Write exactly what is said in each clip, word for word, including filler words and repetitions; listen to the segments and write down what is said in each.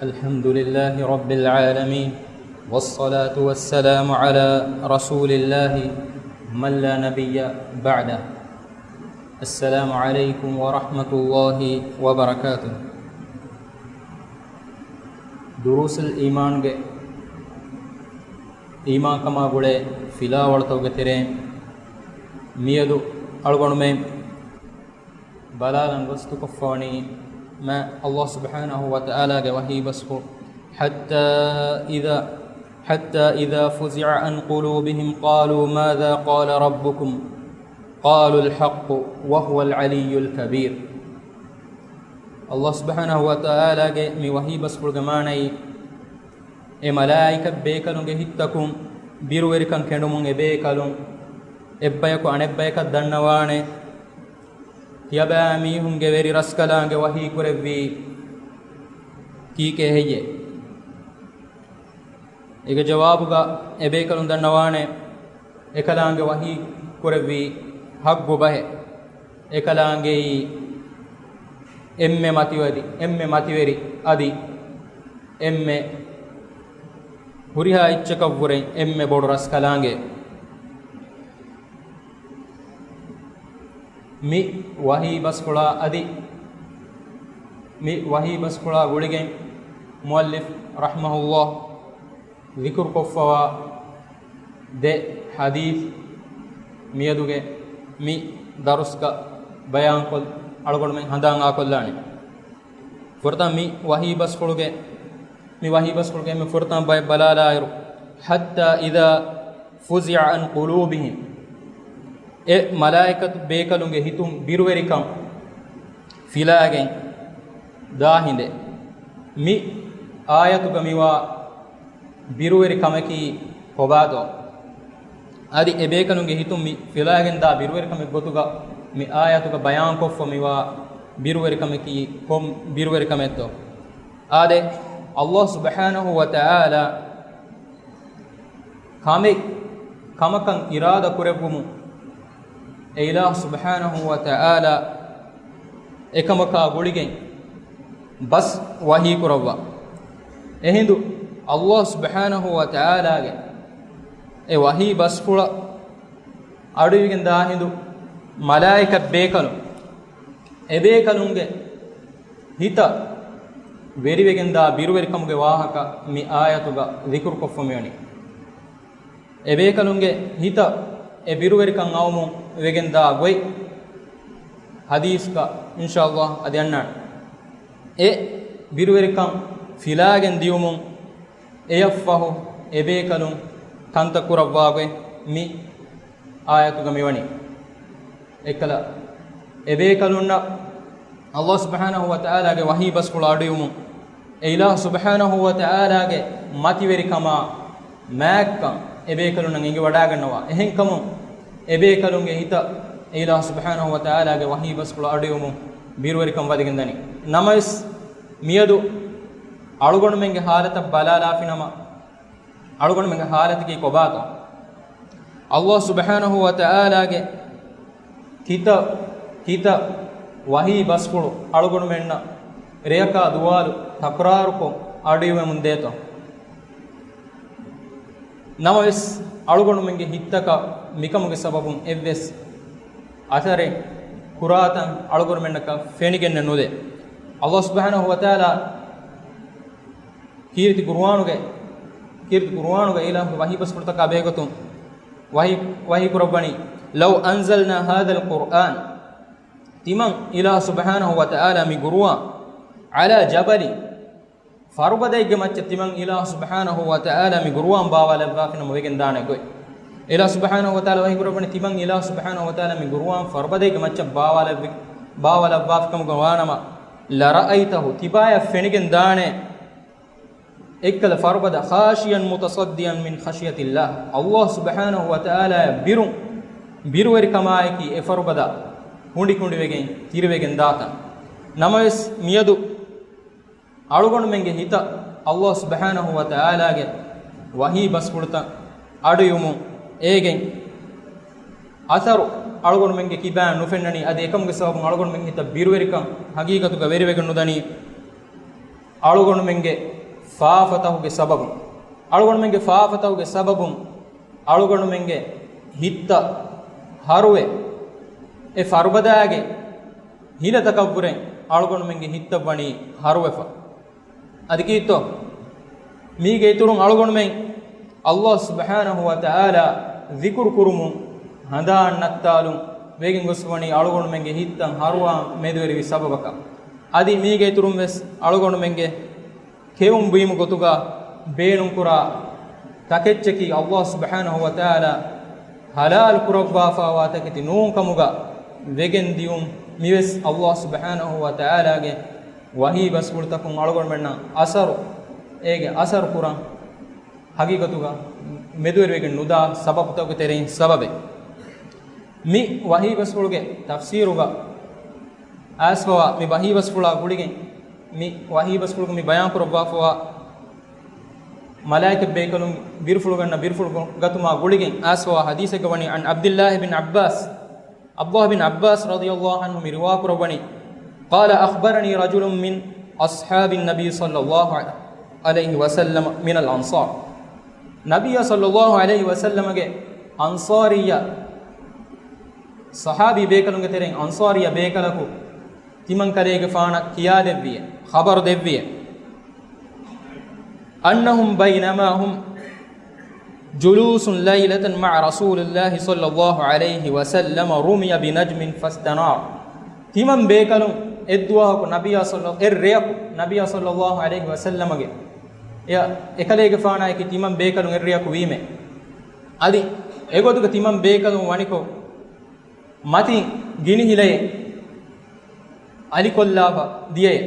الحمد لله رب العالمين، والصلاة والسلام على رسول الله من لا نبي بعده. السلام عليكم ورحمة الله وبركاته. ދުރޫސުލް އީމާންގެ އީމާންކަމާ ގުޅޭ ފިލާވަޅުތަކުގެ ތެރެއިން މިއަދު އަޅުގަނޑުމެން ބަލާލަން ގޮސްތުކޮށްފަވަނީ މާތް ﷲ ސުބްޙާނަހޫ ވަތަޢާލާގެ ވަޙީ ބަސްފުޅު، حتى إذا، حتى إذا فزع عن قلوبهم قالوا ماذا قال ربكم قالوا الحق وهو العلي الكبير. ﷲ ސުބްޙާނަހޫ ވަތަޢާލާގެ މި ވަޙީ ބަސްފުޅުގެ މާނައީ، އެ މަލާއިކަ ބޭކަލުންގެ ހިތްތަކުން ބިރުވެރިކަން ކެނޑުމުން އެބޭކަލުން އެއްބަޔަކު އަނެއްބަޔަކަށް ދަންނަވާނެ، ތިޔަބައިމީހުންގެ ވެރި ރަސްކަލާނގެ ވަޙީ ކުރެއްވީ ކީކޭ ހެއްޔޭ؟ އޭގެ ޖަވާބުގަ އެބޭކަލުން ދަންނަވާނެ، އެކަލާނގެ ވަޙީ ކުރެއްވީ ހައްގު ބަހެއް. އެކަލާނގެއީ އެންމެ މަތިވެރި، އެންމެ މަތިވެރި އަދި އެންމެ ހުރިހާ އެއްޗަކަށްވުރެ އެންމެ ބޮޑު ރަސްކަލާނގެ. މި ވަޙީ ބަސްފުޅާ އަދި މި ވަޙީ ބަސްފުޅާ ގުޅިގެން މުއައްލިފް ރަޙްމަހުﷲ ޛިކުރުކޮށްފަވާ ދެ ޙަދީޘް މިއަދުގެ މި ދަރުސްގަ ބަޔާންކޮށް، އަޅުގަނޑުމެން ހަނދާން އާކޮށްލާނެ. ފުރަތަމަ މި ވަޙީ ބަސްފުޅުގެ، މި ވަޙީ ބަސްފުޅުގެ އެންމެ ފުރަތަމަ ބައެއް ބަލާލާއިރު، حتى إذا فزع عن قلوبهم، އެ މަލާއިކަތު ބޭކަލުންގެ ހިތުން ބިރުވެރިކަން ފިލާގެން ދާ ހިނދެއް. މި އާޔަތުގަ މިވާ ބިރުވެރި ކަމަކީ ކޮބާތޯ؟ އަދި އެ ބޭކަލުންގެ ހިތުން މި ފިލާގެން ދާ ބިރުވެރިކަމެއް ގޮތުގަ މި އާޔަތުގަ ބަޔާންކޮށްފަ މިވާ ބިރުވެރިކަމަކީ ކޮން ބިރުވެރިކަމެއްތޯ؟ އާދެ، ﷲ ސުބްޙާނަހޫ ވަތަޢާލާ ކަމެއް، ކަމަކަށް އިރާދަ ކުރެއްވުމުން، އެ އިލާހު ސުބްޙާނަހޫ ވަތަޢާލާ އެކަމަކާ ގުޅިގެން ބަސް ވަޙީކުރައްވާ. އެހިނދު ﷲ ސުބްޙާނަހޫ ވަތަޢާލާގެ އެ ވަޙީ ބަސްފުޅަށް އަޑުއިވިގެން ދާ ހިނދު މަލާއިކަ ބޭކަލުން، އެބޭކަލުންގެ ހިތަށް ވެރިވެގެންދާ ބިރުވެރިކަމުގެ ވާހަކަ މި އާޔަތުގަ ޛިކުރުކޮށްފަ މިވަނީ. އެބޭކަލުންގެ ހިތަށް އެ ބިރުވެރިކަން އައުމުން ވެގެންދާ ގޮތް ޙަދީޘްގަ އިންޝާﷲ އަދި އަންނާނެ. އެ ބިރުވެރިކަން ފިލާގެން ދިޔުމުން އެޔަށްފަހު އެބޭކަލުން ކަންތައް ކުރައްވާ ގޮތް މި އާޔަތުގަ މިވަނީ. އެއްކަލަ އެބޭކަލުންނަށް ﷲ ސުބްޙާނަހޫ ވަތަޢާލާގެ ވަޙީ ބަސްފުޅު އަޑުއިވުމުން، އެ އިލާހު ސުބްޙާނަހޫ ވަތަޢާލާގެ މަތިވެރިކަމާ މާތްކަން އެބޭކަލުންނަށް އެނގިވަޑާގަންނަވާ. އެހެންކަމުން އެބޭކަލުންގެ ހިތަށް އެ އިލާހު ސުބްޙާނަހޫ ވަތަޢާލާގެ ވަޙީ ބަސްފުޅު އަޑުއިވުމުން ބިރުވެރިކަން ވަދެގެން ދަނީ. ނަމަވެސް، މިއަދު އަޅުގަނޑުމެންގެ ޙާލަތަށް ބަލާލާފިނަމަ، އަޅުގަނޑުމެންގެ ޙާލަތަކީ ކޮބާތޯ؟ ﷲ ސުބްޙާނަހޫ ވަތަޢާލާގެ ކިތައް، ކިތައް ވަޙީ ބަސްފުޅު އަޅުގަނޑުމެންނަށް ރެޔަކާ ދުވާލު ތަކުރާރުކޮށް އަޑުއިވެމުން ދޭތޯ؟ ނަމަވެސް، އަޅުގަނޑުމެންގެ ހިތްތަކަށް މިކަމުގެ ސަބަބުން އެއްވެސް އަސަރެއް ކުރާތަން އަޅުގަނޑުމެންނަކަށް ފެނިގެންނެއް ނުދޭ. ﷲ ސުބްޙާނަހޫ ވަތަޢާލާ ކީރިތި ޤުރުއާނުގެ، ކީރިތި ޤުރުއާނުގެ އިލާހުގެ ވަޙީ ބަސްފުޅުތަކާ ބެހޭގޮތުން ވަޙީ، ވަޙީ ކުރައްވަނީ، لو أنزلنا هذا القرآن، ތިމަން އިލާހު ސުބްޙާނަހޫ ވަތަޢާލާ މި ޤުރުއާން، على جبل، ފަރުބަދައެއްގެ މައްޗަށް ތިމަން އިލާހު ސުބްޙާނަހޫ ވަތަޢާލާ މި ޤުރުއާން ބާވާލައްވާފިނަމަ ވެގެންދާނެ ގޮތް. އިލާހު ސުބްޙާނަހޫ ވަތަޢާލާ ވަޙީ ކުރައްވަނީ ތިމަން އިލާހު ސުބްޙާނަހޫ ވަތަޢާލާ މި ޤުރުއާން ފަރުބަދައެއްގެ މައްޗަށް ބާވާލައްވި، ބާވާލައްވާފިކަމުގަ ވާނަމަ، لرأيته، ތިބާޔަށް ފެނިގެން ދާނެ، އެއްކަލަ ފަރުބަދަ، خاشعا متصدعا من خشية الله، ﷲ ސުބްޙާނަހޫ ވަތަޢާލާއަށް ބިރުން، ބިރުވެރިކަމާއެކީ އެ ފަރުބަދަ ހުނޑިކުނޑިވެގެން ތިރިވެގެން ދާތަން. ނަމަވެސް، މިއަދު އަޅުގަނޑުމެންގެ ހިތަށް ﷲ ސުބްޙާނަހޫ ވަތަޢާލާގެ ވަޙީ ބަސްފުޅުތައް އަޑުއިވުމުން އޭގެން އަސަރު އަޅުގަނޑުމެންގެ ކިބާއަށް ނުފެންނަނީ، އަދި އެކަމުގެ ސަބަބުން އަޅުގަނޑުމެންގެ ހިތަށް ބިރުވެރިކަން ހަގީގަތުގަ ވެރިވެގެން ނުދަނީ. އަޅުގަނޑުމެންގެ ފާފަތަކުގެ ސަބަބުން، އަޅުގަނޑުމެންގެ ފާފަތަކުގެ ސަބަބުން އަޅުގަނޑުމެންގެ ހިތްތައް ހަރުވެ، އެ ފަރުބަދާގެ ހިލަތަކަށްވުރެ އަޅުގަނޑުމެންގެ ހިތްތައް ވަނީ ހަރުވެފަ. އަދި ކީއްތޯ؟ މީގެ އިތުރުން އަޅުގަނޑުމެން ﷲ ސުބްޙާނަހޫ ވަތަޢާލާ ޒިކުރު ކުރުމުން ހަނދާން ނައްތާލުން ވެގެން ގޮސް ވަނީ އަޅުގަނޑުމެންގެ ހިތްތައް ހަރުވާ މެދުވެރިވި ސަބަބަކަށް. އަދި މީގެ އިތުރުން ވެސް އަޅުގަނޑުމެންގެ ކެއުން ބުއިމު ގޮތުގަ ބޭނުންކުރާ ތަކެއްޗަކީ ﷲ ސުބްޙާނަހޫ ވަތަޢާލާ ޙަލާލު ކުރައްވާފާވާ ތަކެތި ނޫން ކަމުގަ ވެގެން ދިޔުން. މިވެސް ﷲ ސުބްޙާނަހޫ ވަތަޢާލާގެ ވަޙީ ބަސްފުޅުތަކުން އަޅުގަނޑުމެންނަށް އަސަރު، އޭގެ އަސަރު ކުރަން ހަގީގަތުގަ މެދުވެރިވެގެން ނުދާ ސަބަބުތަކުގެ ތެރެއިން ސަބަބެއް. މި ވަޙީ ބަސްފުޅުގެ ތަފްސީރުގަ އައިސްފަވާ މި ވަޙީ ބަސްފުޅާ ގުޅިގެން، މި ވަޙީ ބަސްފުޅުގެ މި ބަޔާން ކުރައްވާފަވާ މަލާއިކަ ބޭކަލުން ބިރުފުޅުގަންނަ ބިރުފުޅު ގަތުމާ ގުޅިގެން އައިސްފަވާ ޙަދީޘެއްގަ ވަނީ، عن عبد الله بن عباس، ޢަބްދުﷲ ބިން ޢައްބާސް ރަޟިޔަﷲ ޢަންހު މި ރިވާ ކުރައްވަނީ، قال أخبرني رجل من أصحاب النبي صلى الله عليه وسلم من الأنصار. ނަބިއްޔާ ޞައްލަﷲ ޢަލައިހި ވަސައްލަމަގެ އަންޞާރިއްޔާ ޞަޙާބީ ބޭކަލުންގެ ތެރެއިން އަންޞާރިއްޔާ ބޭކަލަކު ތިމަން ކަލޭގެފާނަށް ކިޔާދެއްވިއެ، ޚަބަރު ދެއްވިއެ. أنهم بينما هم جلوس ليلة مع رسول الله صلى الله عليه وسلم رمي بنجم فاستنار. ތިމަން ބޭކަލުން އެއްދުވަހަކު ނަބިއްޔާ ޞައްލަ-، އެއްރެއަކު ނަބިއްޔާ ޞައްލަﷲ ޢަލައިހި ވަސައްލަމަގެ އެ-، އެކަލޭގެފާނާއެކީ ތިމަން ބޭކަލުން އެއްރެއަކު ވީމެ. އަދި އެގޮތުގަ ތިމަން ބޭކަލުން ވަނިކޮށް، މަތިން ގިނިހިލައެއް އަލިކޮށްލާފަ ދިޔައެ.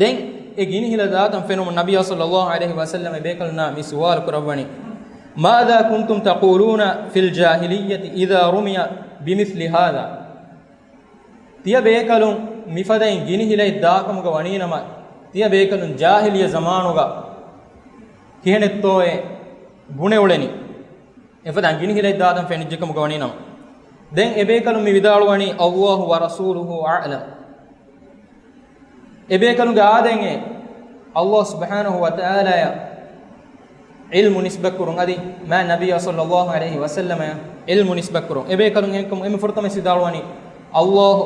ދެން އެ ގިނިހިލަ ދާތަން ފެނުމުން ނަބިއްޔާ ޞައްލަﷲ ޢަލައިހި ވަސައްލަމަ އެ ބޭކަލުންނާ މި ސުވާލު ކުރައްވަނީ، ماذا كنتم تقولون في الجاهلية إذا رمي بمثل هذا؟ ތިޔަ ބޭކަލުން މިފަދައިން ގިނިހިލައެއް ދާކަމުގަ ވަނީނަމަ، ތިޔަ ބޭކަލުން ޖާހިލިއްޔަ ޒަމާނުގަ ކިހިނެއްތޯއޭ ބުނެއުޅެނީ؟ އެފަދައިން ގިނިހިލައެއް ދާތަން ފެނިއްޖެކަމުގަ ވަނީނަމަ. ދެން އެބޭކަލުން މި ވިދާޅުވަނީ، الله ورسوله أعلم. އެބޭކަލުންގެ އާދައިން އެ ﷲ ސުބްޙާނަހޫ ވަތަޢާލާއަށް ޢިލްމު ނިސްބަތްކުރުން، އަދި މާތް ނަބިއްޔާ ޞައްލަﷲ ޢަލައިހި ވަސައްލަމައަށް ޢިލްމު ނިސްބަތްކުރުން. އެބޭކަލުން އެހެންކަމުން އެންމެ ފުރަތަމަ ވިދާޅުވަނީ، ﷲ،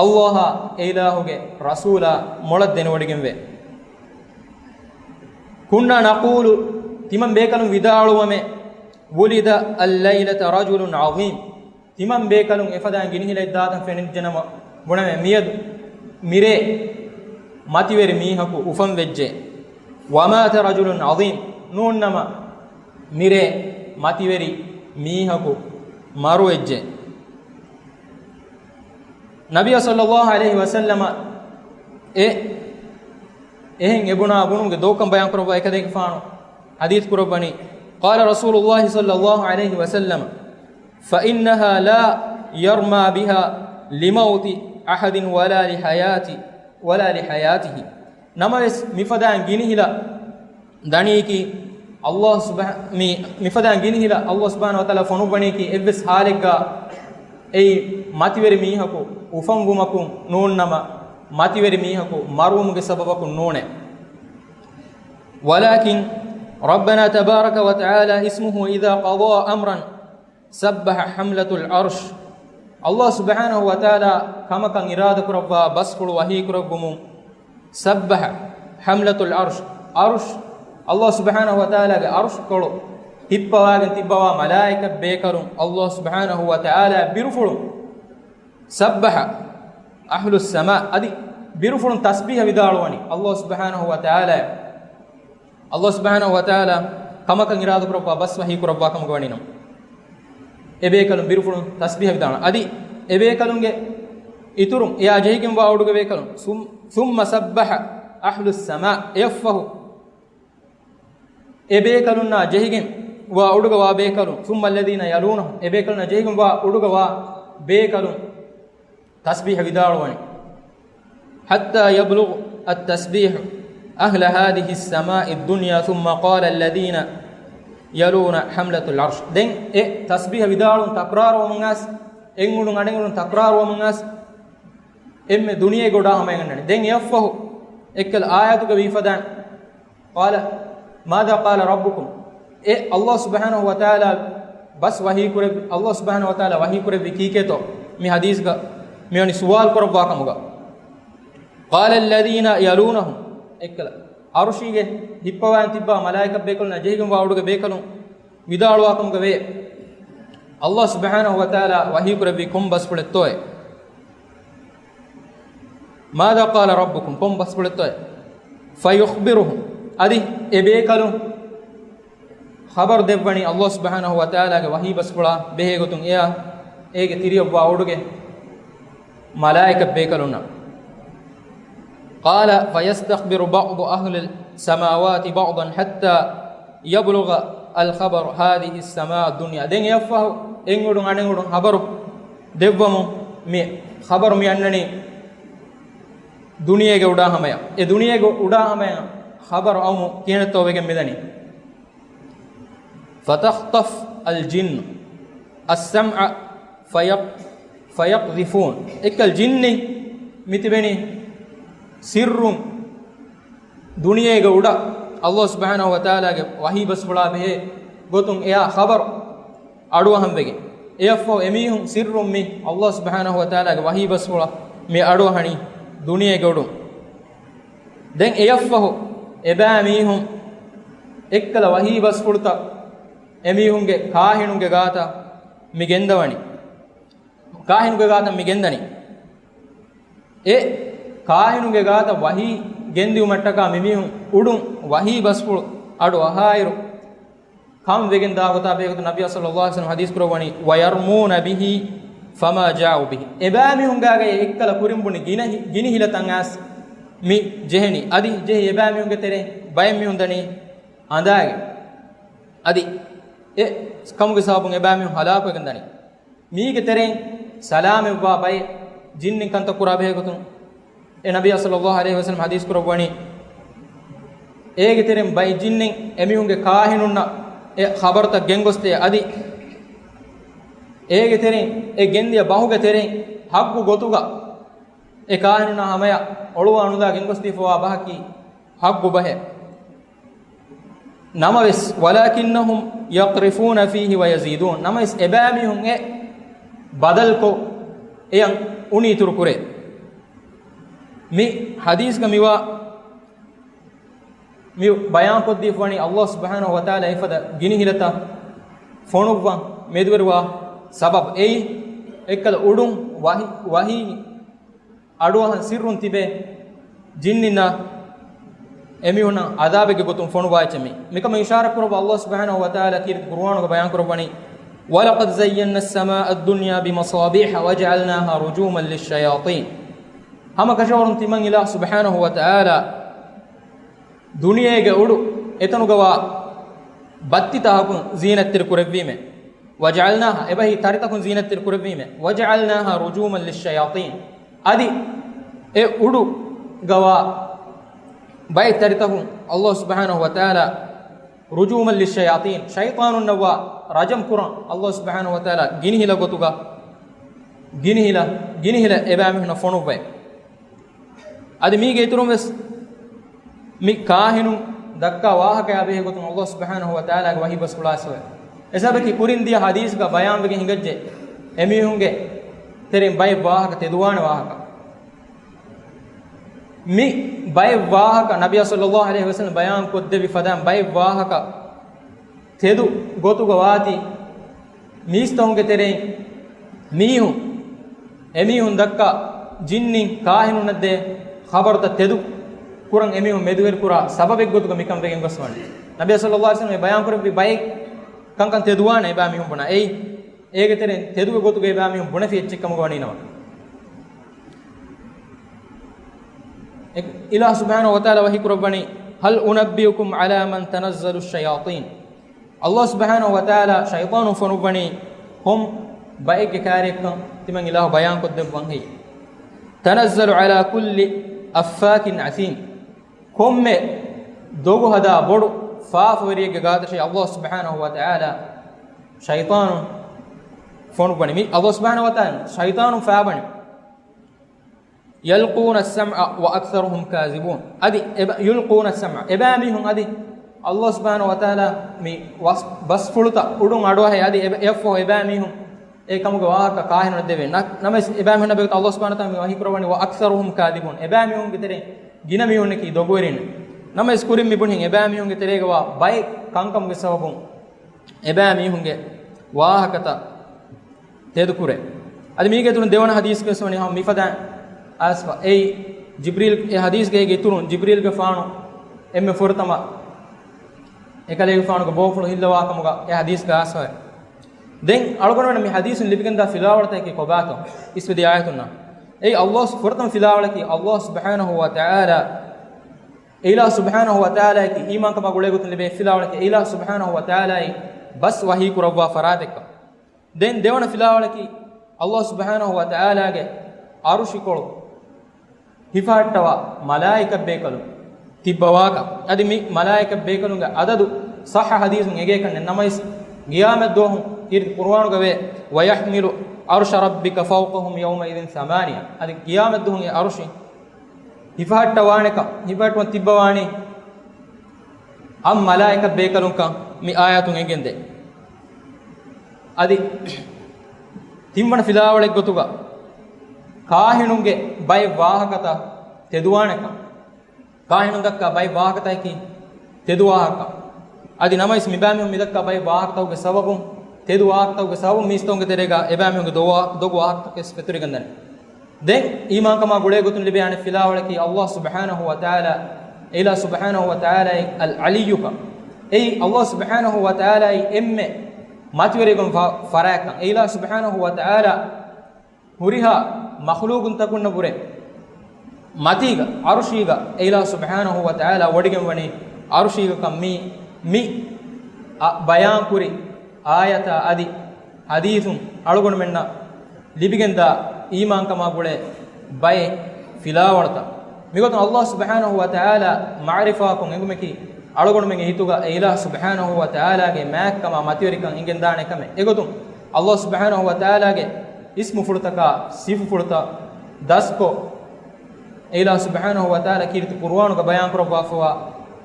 ﷲއާ އެ އިލާހުގެ ރަސޫލާ މޮޅަށް ދެނެވޮޑިގެންވޭ. كنا نقول، ތިމަން ބޭކަލުން ވިދާޅުވަމޭ، ولد الليلة رجل عظيم. ތިމަން ބޭކަލުން އެފަދައިން ގިނިހިލައެއް ދާތަން ފެނިއްޖެނަމަ ބުނަމޭ، މިއަދު މިރޭ މަތިވެރި މީހަކު އުފަންވެއްޖެ. ومات رجل عظيم، ނޫންނަމަ މިރޭ މަތިވެރި މީހަކު މަރުވެއްޖެ. ނަބިއްޔާ ޞައްލަﷲ ޢަލައިހި ވަސައްލަމަ އެ އެހެން އެބުނާ ބުނުމުގެ ދޯކަން ބަޔާން ކުރައްވާ އެކަލޭގެފާނު ޙަދީޘް ކުރައްވަނީ، قال رسول الله صلى الله عليه وسلم، فإنها لا يرمى بها لموت أحد ولا لحياة، ولا لحياته. ނަމަވެސް، މިފަދައިން ގިނިހިލަ ދަނީކީ، ﷲ ސުބްޙާ-، މި، މިފަދައިން ގިނިހިލަ ﷲ ސުބްޙާނަހޫ ވަތަޢާލާ ފޮނުއްވަނީކީ އެއްވެސް ޙާލެއްގަ އެއީ މަތިވެރި މީހަކު އުފަންވުމަކުން ނޫންނަމަ، މަތިވެރި މީހަކު މަރުވުމުގެ ސަބަބަކުން ނޫނޭ. ولكن ربنا تبارك وتعالى اسمه إذا قضى أمرا سبح حملة العرش. ﷲ ސުބްޙާނަހޫ ވަތަޢާލާ ކަމަކަށް އިރާދަކުރައްވާ ބަސްފުޅު ވަޙީކުރެއްވުމުން، سبح حملة العرش، ޢަރުޝް، ﷲ ސުބްޙާނަހޫ ވަތަޢާލާގެ ޢަރުޝްކޮޅު ހިއްޕަވާގެން ތިއްބަވާ މަލާއިކަ ބޭކަލުން، ﷲ ސުބްޙާނަހޫ ވަތަޢާލާ ބިރުފުޅުން، سبح أهل السماء، އަދި ބިރުފުޅުން ތަސްބީޙަ ވިދާޅުވަނީ ﷲ ސުބްޙާނަހޫ ވަތަޢާލާ. ﷲ ސުބްޙާނަހޫ ވަތަޢާލާ ކަމަކަށް އިރާދަކުރައްވާ ބަސް ވަޙީ ކުރައްވާ ކަމުގަ ވަނީނަމަ، އެބޭކަލުން ބިރުފުޅުން ތަސްބީޙަ ވިދާޅުވަނީ. އަދި އެބޭކަލުންގެ އިތުރުން އެއާ ޖެހިގެންވާ އުޑުގެ ބޭކަލުން، ثم، ثم سبح أهل السماء، އެއަށްފަހު އެބޭކަލުންނާ ޖެހިގެން ވާ އުޑުގަ ވާ ބޭކަލުން، ثم الذين يلونهم، އެބޭކަލުންނާ ޖެހިގެން ވާ އުޑުގަ ވާ ބޭކަލުން، ތަސްބީޙަ ވިދާޅުވަނީ. حتى يبلغ التسبيح أهل هذه السماء الدنيا ثم قال الذين يلون حملة العرش. ދެން އެ ތަސްބީޙަ ވިދާޅުން ތަކްރާރުވަމުން އައިސް، އެއްއުޑުން އަނެއްއުޑުން ތަކްރާރުވަމުން އައިސް، އެންމެ ދުނިޔޭގެ އުޑާ ހަމައަށް އަންނަނީ. ދެން އެއަށްފަހު އެއްކަލަ އާޔަތުގަ ވީ ފަދައިން، قال، ماذا قال ربكم؟ އެ ﷲ ސުބްޙާނަހޫ ވަތަޢާލާ ބަސް ވަޙީ ކުރެއްވި، ﷲ ސުބްޙާނަހޫ ވަތަޢާލާ ވަޙީ ކުރެއްވި ކީކޭތޯ؟ މި ޙަދީޘްގަ މިވަނީ ސުވާލު ކުރައްވާ ކަމުގަ. قال الذين يلونهم، އެއްކަލަ ޢަރުޝީގެ ހިއްޕަވާން ތިއްބާ މަލާއިކަ ބޭކަލުންނާ ޖެހިގެންވާ އުޑުގެ ބޭކަލުން ވިދާޅުވާ ކަމުގަ ވޭ، ﷲ ސުބްޙާނަހޫ ވަތަޢާލާ ވަޙީ ކުރެއްވީ ކޮން ބަސްފުޅެއްތޯއޭ؟ ماذا قال ربكم؟ ކޮން ބަސްފުޅެއްތޯއޭ؟ فيخبرهم، އަދި އެ ބޭކަލުން ޚަބަރު ދެއްވަނީ ﷲ ސުބްޙާނަހޫ ވަތަޢާލާގެ ވަޙީ ބަސްފުޅާ ބެހޭގޮތުން އެޔާ އޭގެ ތިރިއަށްވާ އުޑުގެ މަލާއިކަ ބޭކަލުންނަށް. قال فيستخبر بعض أهل السماوات بعضا حتى يبلغ الخبر هذه السماء الدنيا. ދެން އެއަށްފަހު އެއްއުޑުން އަނެއްއުޑުން ޚަބަރު ދެއްވަމުން މި ޚަބަރު މި އަންނަނީ ދުނިޔޭގެ އުޑާ ހަމަޔަށް. އެ ދުނިޔޭގެ އުޑާ ހަމަޔަށް ޚަބަރު އައުމުން ކިހިނެއްތޯ ވެގެން މިދަނީ؟ فتخطف الجن السمع فيق-، فيقذفون. އެއްކަލަ ޖިންނިން މިތިބެނީ ސިއްރުން ދުނިޔޭގެ އުޑަށް ﷲ ސުބްޙާނަހޫ ވަތަޢާލާގެ ވަޙީ ބަސްފުޅާ ބެހޭ ގޮތުން އެއާ ޚަބަރު އަޑުއަހަން ވެގެން. އެއަށްފަހު އެމީހުން ސިއްރުން މި ﷲ ސުބްޙާނަހޫ ވަތަޢާލާގެ ވަޙީ ބަސްފުޅަށް މި އަޑުއަހަނީ ދުނިޔޭގެ އުޑުން. ދެން އެއަށްފަހު އެބައިމީހުން އެއްކަލަ ވަޙީ ބަސްފުޅުތައް އެމީހުންގެ ކާހިނުންގެ ގާތަށް މި ގެންދަވަނީ. ކާހިނުގެ ގާތަށް މި ގެންދަނީ. އެ ކާހިނުގެ ގާތަށް ވަޙީ ގެންދިއުމަށްޓަކާ މިމީހުން އުޑުން ވަޙީ ބަސްފުޅު އަޑު އަހާއިރު، ކަން ވެގެން ދާ ގޮތާ ބެހޭގޮތުން ނަބީ ޞައްލައްލާހު ޢަލައިހި ވަސައްލަމަ ޙަދީޘް ކުރައްވަނީ، ويرمون به فما جاءوا به. އެބައިމީހުންގާގައި އެއްކަލަ ކުރިން ބުނި ގިނަ ހި-، ގިނި ހިލަތައް އައިސް މި ޖެހެނީ. އަދި ޖެހި އެބައިމީހުންގެ ތެރެއިން ބައެއް މީހުން ދަނީ އަނދާގެން. އަދި އެ ކަމުގެ ސަބަބުން އެބައިމީހުން ހަލާކުވެގެން ދަނީ. މީގެ ތެރެއިން ސަލާމަތްވާ ބައެއް ޖިންނިން ކަންތައް ކުރާ ބެހޭގޮތުން އެ ނަބީ ޞައްލައްލާހު ޢަލައިހި ވަސައްލަމަ ޙަދީޘް ކުރައްވަނީ، އޭގެ ތެރެއިން ބައެއް ޖިންނިން އެމީހުންގެ ކާހިނުންނަށް އެ ޚަބަރުތައް ގެންގޮސްދޭ. އަދި އޭގެ ތެރެއިން އެ ގެންދިޔަ ބަހުގެ ތެރެއިން ޙައްޤު ގޮތުގަ އެ ކާހިނުންނާ ހަމަޔަށް އޮޅުވާ ނުލާ ގެންގޮސްދީފަވާ ބަހަކީ ޙައްޤު ބަހެއް. ނަމަވެސް، ولكنهم يقذفون فيه ويزيدون. ނަމަވެސް، އެބައިމީހުން އެ ބަދަލުކޮށް، އެޔަށް އުނި އިތުރު ކުރޭ. މި ޙަދީޘްގަ މިވާ، މި ބަޔާންކޮށްދީފަވަނީ، ﷲ ސުބްޙާނަހޫ ވަތަޢާލާ އެފަދަ ގިނިހިލަތައް ފޮނުއްވަން މެދުވެރިވާ ސަބަބު. އެއީ، އެއްކަލަ އުޑުން ވަޙީ، ވަޙީ އަޑުއަހަން ސިއްރުން ތިބޭ ޖިންނިންނާ އެމީހުންނަށް ޢަޛާބެއްގެ ގޮތުން ފޮނުވާ އެއްޗެއް މީ. މިކަމަށް އިޝާރާތް ކުރައްވާ ﷲ ސުބްޙާނަހޫ ވަތަޢާލާ ކީރިތި ޤުރުއާނުގަ ބަޔާން ކުރައްވަނީ، ولقد زينا السماء الدنيا بمصابيح وجعلناها رجوما للشياطين. ހަމަ ކަށަވަރުން ތިމަން އިލާހު ސުބްޙާނަހޫ ވަތަޢާލާ ދުނިޔޭގެ އުޑު އެތަނުގަވާ ބައްތިތަކުން ޒީނަތްތެރި ކުރެއްވީމޭ. وجعلناها، އެބަހީ ތަރިތަކުން ޒީނަތްތެރި ކުރެއްވީމޭ. وجعلناها رجوما للشياطين. އަދި އެ އުޑުގަވާ ބައެއް ތަރިތަކުން ﷲ ސުބްޙާނަހޫ ވަތަޢާލާ رجوما للشياطين، ޝައިޠާނުންނަށްވާ ރަޖަމް ކުރަން ﷲ ސުބްޙާނަހޫ ވަތަޢާލާ ގިނިހިލަ ގޮތުގަ، ގިނިހިލަ، ގިނިހިލަ އެބައިމީހުންނަށް ފޮނުއްވައި. އަދި މީގެ އިތުރުން ވެސް މި ކާހިނުން ދައްކާ ވާހަކަޔާ ބެހޭ ގޮތުން ﷲ ސުބްޙާނަހޫ ވަތަޢާލާގެ ވަޙީ ބަސްފުޅާ އެސަބަކީ ކުރިން ދިޔަ ޙަދީޘްގަ ބަޔާންވެގެން ހިނގައްޖެ، އެމީހުންގެ ތެރެއިން ބައެއް ވާހަކަ ތެދުވާނެ ވާހަކަ. މި ބައެއް ވާހަކަ ނަބިއްޔާ ޞައްލައްލާހު ޢަލައިހި ވަސައްލަމަ ބަޔާން ކޮށްދެއްވި ފަދައިން ބައެއް ވާހަކަ ތެދު ގޮތުގަ ވާތީ، މީސްތަކުންގެ ތެރެއިން މީހުން، އެމީހުން ދައްކާ ޖިންނިން ކާހިނުންނަށް ދޭ ޚަބަރުތައް ތެދު ކުރަން އެމީހުން މެދުވެރިކުރާ ސަބަބެއް ގޮތުގަ މިކަން ވެގެން ގޮސް ވަނީ. ނަބިއްޔާ ޞައްލައްލާހު ޢަލައިހި ވަސައްލަމަ ބަޔާން ކުރެއްވި ބައެއް ކަންކަން ތެދުވާނެ އެބައިމީހުން ބުނާ. އެއީ، އޭގެ ތެރެއިން ތެދުގެ ގޮތުގަ އެބައިމީހުން ބުނެފި އެއްޗެއް ކަމުގަ ވަނީ ނަމަ. އެ، އިލާހު ސުބްޙާނަހޫ ވަތަޢާލާ ވަޙީ ކުރައްވަނީ، هل أنبئكم على من تنزل الشياطين؟ ﷲ ސުބްޙާނަހޫ ވަތަޢާލާ ޝައިޠާނުން ފޮނުއްވަނީ ކޮން ބައެއްގެ ކާރިއަކަށް ތިމަން އިލާހު ބަޔާން ކޮށްދެއްވަން ހެއްޔެވެ؟ تنزل على كل أفاك أثيم. ކޮންމެ ދޮގު ހަދާ ބޮޑު ފާފަވެރިއެއްގެ ގާތަށޭ ﷲ ސުބްޙާނަހޫ ވަތަޢާލާ ޝައިޠާނުން ފޮނުއްވަނީ. މި ﷲ ސުބްޙާނަހޫ ވަތަޢާލާ ޝައިޠާނުން ފާބަނީ. يلقون السمع وأكثرهم كاذبون. އަދި އެބަ-، يلقون السمع، އެބައިމީހުން އަދި ﷲ ސުބްޙާނަހޫ ވަތަޢާލާ މި ވަސް-، ބަސްފުޅުތައް އުޑުން އަޑުއަހައި އަދި އެބަ-، އެއަށްފަހު އެބައިމީހުން އެ ކަމުގެ ވާހަކަ ކާހިނުން ދެވޭ. ނަ-، ނަމަވެސް އެބައިމީހުންނާ ބެހޭގޮތަށް ﷲ ސުބްޙާނަހޫ ވަތަޢާލާ މި ވަޙީ ކުރައްވަނީ وأكثرهم كاذبون. އެބައިމީހުންގެ ތެރެއިން ގިނަ މީހުންނަކީ ދޮގުވެރިން. ނަމަވެސް ކުރިން މި ބުނިން އެބައިމީހުންގެ ތެރޭގަވާ ބައެއް ކަންކަމުގެ ސަބަބުން އެބައިމީހުންގެ ވާހަކަތައް ތެދުކުރޭ. އަދި މީގެ އިތުރުން ދެވަނަ ޙަދީޘްގަވެސް ވަނީ ހަމަ މިފަދައިން އައިސްފަ. އެއީ ޖިބްރީލް، އެ ޙަދީޘްގެ އޭގެ އިތުރުން ޖިބްރީލްގެފާނު އެންމެ ފުރަތަމަ އެކަލޭގެފާނުގެ ބޯފުޅު ހިއްލަވާ ކަމުގަ އެ ޙަދީޘްގަ އައިސްފަ. ދެން އަޅުގަނޑުމެންނަށް މި ޙަދީޘުން ލިބިގެންދާ ފިލާވަޅުތަކަކީ ކޮބާތޯ؟ އިސްވެދިޔަ އާޔަތުންނާ. އެއީ ﷲ ފުރަތަމަ ފިލާވަޅަކީ ﷲ ސުބްޙާނަހޫ ވަތަޢާލާ، އެ އިލާހު ސުބްޙާނަހޫ ވަތަޢާލާއަކީ އީމާންކަމާ ގުޅޭގޮތުން ލިބޭ ފިލާވަޅަކީ އެ އިލާހު ސުބްޙާނަހޫ ވަތަޢާލާއައީ ބަސް ވަޙީ ކުރައްވާ ފަރާތެއްކަން. ދެން ދެވަނަ ފިލާވަޅަކީ ﷲ ސުބްޙާނަހޫ ވަތަޢާލާގެ ޢަރުޝިކޮޅު ހިފަހައްޓަވާ މަލާއިކަ ބޭކަލުން ތިއްބަވާކަން. އަދި މި މަލާއިކަ ބޭކަލުންގެ އަދަދު ޞައްޙަ ޙަދީޘުން އެނގޭކަން ނެތް. ނަމަވެސް ޤިޔާމަތް ދުވަހު ކީރިތި ޤުރުއާނުގަ ވޭ، ويحمل عرش ربك فوقهم يومئذ ثمانية. އަދި ޤިޔާމަތް ދުވަހު އެ ޢަރުޝި ހިފަހައްޓަވާނެކަން، ހިފަހައްޓަވަން ތިއްބަވާނީ އަށް މަލާއިކަ ބޭކަލުންކަން މި އާޔަތުން އެނގެންދޭ. އަދި ތިންވަނަ ފިލާވަޅެއްގޮތުގަ ކާހިނުންގެ ބައެއް ވާހަކަތައް ތެދުވާނެކަން. ކާހިނުން ދައްކާ ބައެއް ވާހަކަތަކަކީ ތެދު ވާހަކަ. އަދި ނަމަވެސް މިބައިމީހުން މިދައްކާ ބައެއް ވާހަކަތަކުގެ ސަބަބުން، ތެދު ވާހަކަތަކުގެ ސަބަބުން މީސްތަކުންގެ ތެރޭގަ އެބައިމީހުންގެ ދޮގު-، ދޮގު ވާހަކަތަކެއް ފެތުރިގެންދަނީ. ދެން އީމާންކަމާ ގުޅޭގޮތުން ލިބޭ އަނެއް ފިލާވަޅަކީ ﷲ ސުބްޙާނަހޫ ވަތަޢާލާ، އެ އިލާހު ސުބްޙާނަހޫ ވަތަޢާލާ އަލް ޢަލިއްޔުކަން. އެއީ ﷲ ސުބްޙާނަހޫ ވަތަޢާލާއީ އެންމެ މަތިވެރިކަން ފަ-، ފަރާތްކަން. އެ އިލާހު ސުބްޙާނަހޫ ވަތަޢާލާ ހުރިހާ މަޚްލޫޤުންތަކުންނަށް ވުރެ މަތީގަ، ޢަރުޝީގަ، އެ އިލާހު ސުބްޙާނަހޫ ވަތަޢާލާ ވޮޑިގެންވަނީ ޢަރުޝީގަކަން. މީ، މި އަ-، ބަޔާންކުރި އާޔަތާ އަދި ޙަދީޘުން އަޅުގަނޑުމެންނަށް ލިބިގެންދާ އީމާންކަމާ ގުޅޭ ބައެއް ފިލާވަޅުތައް. މިގޮތުން ﷲ ސުބްޙާނަހޫ ވަތަޢާލާ މަޢުރިފާކޮށް އެނގުމަކީ، އަޅުގަނޑުމެންގެ ހިތުގަ އެ އިލާހު ސުބްޙާނަހޫ ވަތަޢާލާގެ މާތްކަމާ މަތިވެރިކަން އެނގެންދާނެ ކަމެއް. އެގޮތުން ﷲ ސުބްޙާނަހޫ ވަތަޢާލާގެ އިސްމުފުޅުތަކާ ސިފަފުޅުތައް ދަސްކޮށް، އެ އިލާހު ސުބްޙާނަހޫ ވަތަޢާލާ ކީރިތި ޤުރުއާނުގަ ބަޔާންކުރައްވާފަވާ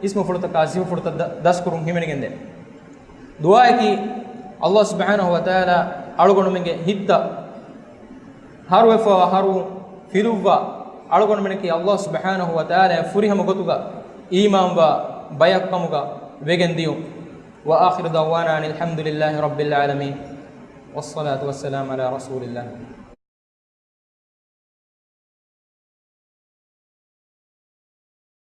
އިސްމުފުޅުތަކާ ސިފަފުޅުތައް ދަ-، ދަސްކުރުން ހިމެނިގެންދޭ. ދުޢާއަކީ، ﷲ ސުބްޙާނަހޫ ވަތަޢާލާ އަޅުގަނޑުމެންގެ ހިތްތައް ހަރުވެފަވާ ހަރުވުން ފިލުއްވާ، އަޅުގަނޑުމެންނަކީ ﷲ ސުބްޙާނަހޫ ވަތަޢާލާ ފުރިހަމަ ގޮތުގަ އީމާންވާ ބަޔަކު ކަމުގަ ވެގެން ދިޔުން. وآخر دعوانا أن الحمد لله رب العالمين. والصلاة والسلام على رسول الله.